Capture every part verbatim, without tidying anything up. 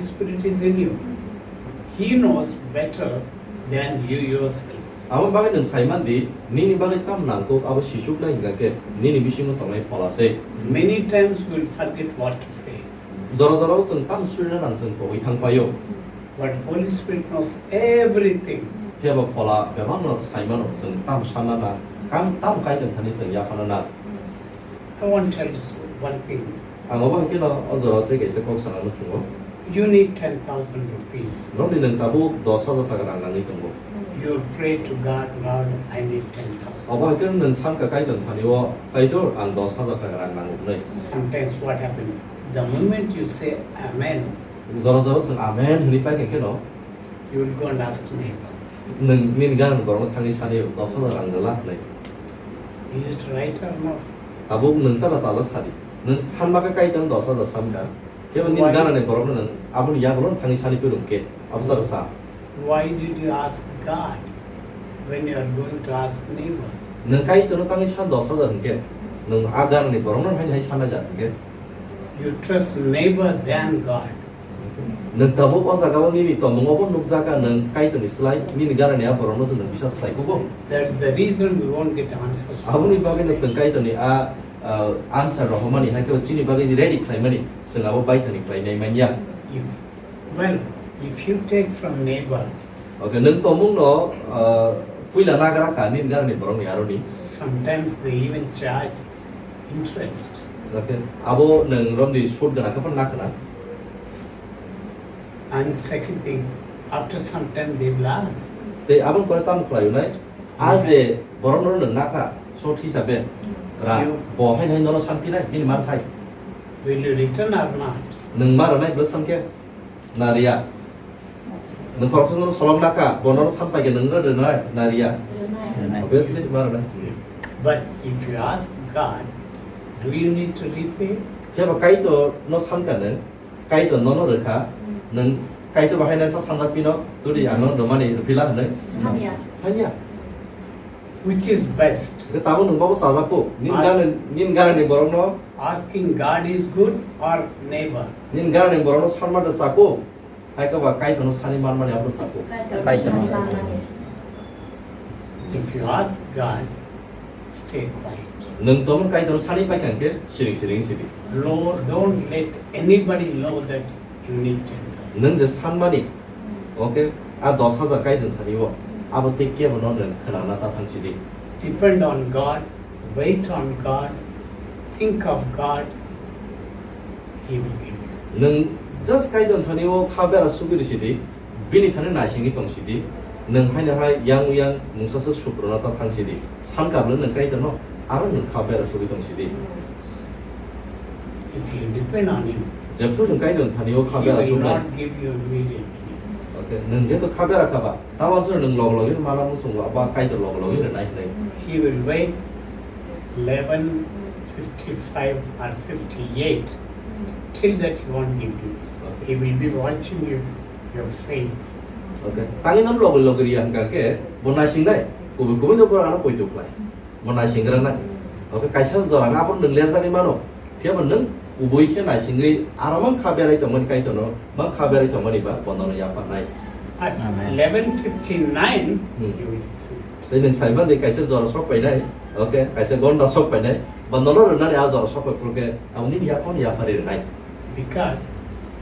Spirit is in you. He knows better than you yourself. Abo bagwi nwng saiman di, nini bagwi tam nangkuk abo sichuknai hingka khe nini bisingo tongnai phola se. Many times we will forget what to pray. Jora jora o chwng tam surina nang chwng togwi thang paio. But Holy Spirit knows everything. Phiya bo phola bebak no saimano chwng tam sanna nang, kam tam Kaitor thani chwng yaphana nang. I want to tell you one thing. Ang obo hai kheno o jora tei kaisa kok sana muchungo. You need ten thousand rupees. Nokni nwng tabuk dos hajar taka rang nangwi tongo. You pray to God, "Lord, I need ten thousand." Obo hai kheno nwng sanka Kaitor thani o, "Kaitor, ang dos hajar taka rang nango," hwnwi. Sometimes what happens? The moment you say amen, Jora jora chwng amen hwnwi paikha kheno, you will go and ask neighbor. Nwng nini ganani borokno thangwi sani, "Dos hajar rang rwla," hwnwi. Is it right or not? Tabuk nwng chana chajak sadi. Nwng sanma khe Kaitor dos hajar samkha. Kebo nini Why? Ganani borokno nwng aboni yagulo thangwi sani philung khe. Abo chara sa. Why did you ask God when you are going to ask neighbor? Nwng Kaitorno thangwi san dos hajar hwnkhe, nwng a ganani borokno haino hai sana ja hwnkhe. You trust neighbor than God. Nwng tabuk o jaga o nini tongmung obo nukjakha, nwng Kaitorni slai nini ganani a borokno se nwng bisas khlai kugo. That's the reason we won't get answers. Aboni bagwi no chwng Kaitorni a, a, answer rohormani, hakhe chini bagwi ready khlaimani, chwng abo baithani khlainai manya. If, well, if you take from neighbor, Okay, nwng tongmung no, uh, puila nagra kha nini ganani borokni aroni. Sometimes they even charge interest. Okay, abo nwng romni sud gana khe phano nakhna. And second thing, after some time they will ask. Tei aboni pore tamo khlai unai? A je borokno nwng nakha, sot hisabe ra, You bo hai hai nono sanpinai, bini manthai. Will you return or not? Nwng ma rwnai bwsang khe? Na riya. Nwng khoroksa no solok nakha, bono no san paikhe nwng rw rwnai, na riya. Rwnai. Obviously, ma rwnai. But if you ask God, do you need to repay? Phiya ba Kaitor no sankha nwng, Kaitor nono rwkha, nwng Kaitor bahai naisa sanjak pino, turi ano rwmani rwphila hwnwi. Sanya. Sanya. Which is best? Hwnkhe tabuk nwng bobo chajakgo, nini Ask- gana, nini ganani borokno. Asking God is good or neighbor? Nini ganani borokno sanma da chakgo, hai khe ba Kaitorno sani manmani abo chakgo. Kaitorno sani manmani. If you ask God, stay quiet. Nwng tongmung Kaitorno sani paikha hwnkhe siring siring sidi. Lord, don't let anybody know that You need ten thousand. Nwng je sanmani, okay, a dos hajar Kaitor thani o, abo tei kebo no nwng khwnana ta thang sidi. Depend on God, wait on God, think of God, He will give you. Nwng just Kaitor thani o kha bera sugwi sidi, bini thani naisingwi tong sidi, nwng haino hai yang yang mungsa swk sukruna ta thang sidi. Sankha bwle nwng Kaitor no, aro nwng kha bera sugwi tong sidi. If you depend on Him, Jephru nwng Kaitor thani o kha He bera will suknai. Not give you immediately. Okay, nwng jeto kha bera kha ba, tamo sor nwng log log in mala muchung ba, ba Kaitor log log in nai nai. He will wait eleven fifty-five or fifty-eight. Till that He won't give you. Okay. He will be watching you, your faith. Okay, tangi nam log log ri ang ka ke, bo naising nai, kubui kubui no pora ano poito khlai. Bo naisinggra nai. Oke, kaisa jora wngkha abo nwng lerjagwi mano. Phiya bo nwng kubui khe naisingwi aro mang kha berai tongmani Kaitorno, mang kha berai tongmani ba bonono yapharnai. At Amen. Eleven fifty-nine, Hmm. You will see. Tei nwng saiman di kaisa jora sok painai. Oke, kaisa gonda sok painai. Bonono rwnani a jora sok pai phuru khe abo nini yaphang yapharwi rwnai. Because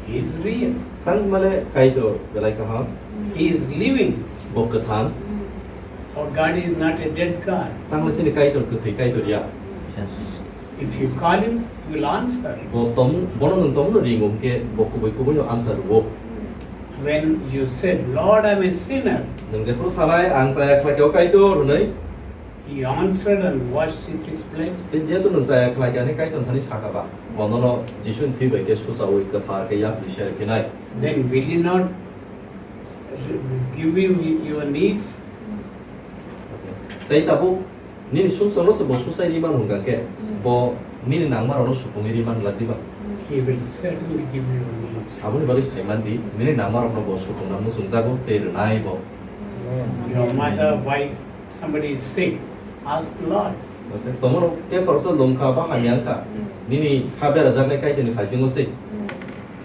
He is real. Tang male Kaitor belai kaham. He is living. Bo kwthang. Our God is not a dead God. Tang male chini Kaitor kwthwi Kaitor ya. Yes. If you call Him, He will answer. Bo tong, bono nwng tongno ringo hwnkhe bo kubui kubui no answer rwo. When you said, "Lord, I'm a sinner," Nwng jephru sanai, "Ang chaya khlai khe o Kaitor," hwnwi, He answered and washed with His blood. Tei jehetu nwng chaya khlai khe ani Kaitor thani sakha ba, bonono Jisuni thwi bai khe suchaui kwthar khe yapri se rw phinai. Then will He not give you your needs? Tei tabuk nini sumsokno se bo suchai ri mano hwnkha khe, bo nini nangmarokno supungwi ri man glak diba? He will certainly give you your needs. Aboni bagwi saiman di, nini nangmarokno bo supungna muchungjago tei rwnai bo. Your mother, wife, somebody is sick, ask Lord. Tongmano khe khoroksa lomkha ba hamya wngkha, nini kha berajaknai Kaitorni phaisingo se.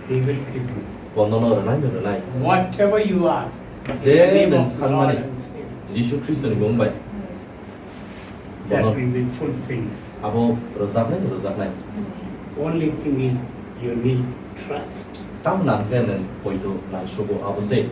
He will give you. Bo nono rwnai no rwnai. Whatever you ask, in Je the name nwng of the Lord sanmani and Savior, Jisu Khristoni mung bai. that Bono will be fulfilled. Abo rwjaknai no rwjaknai. Only thing is, you need trust. Tam nang khe nwng poito nang sugo abo se.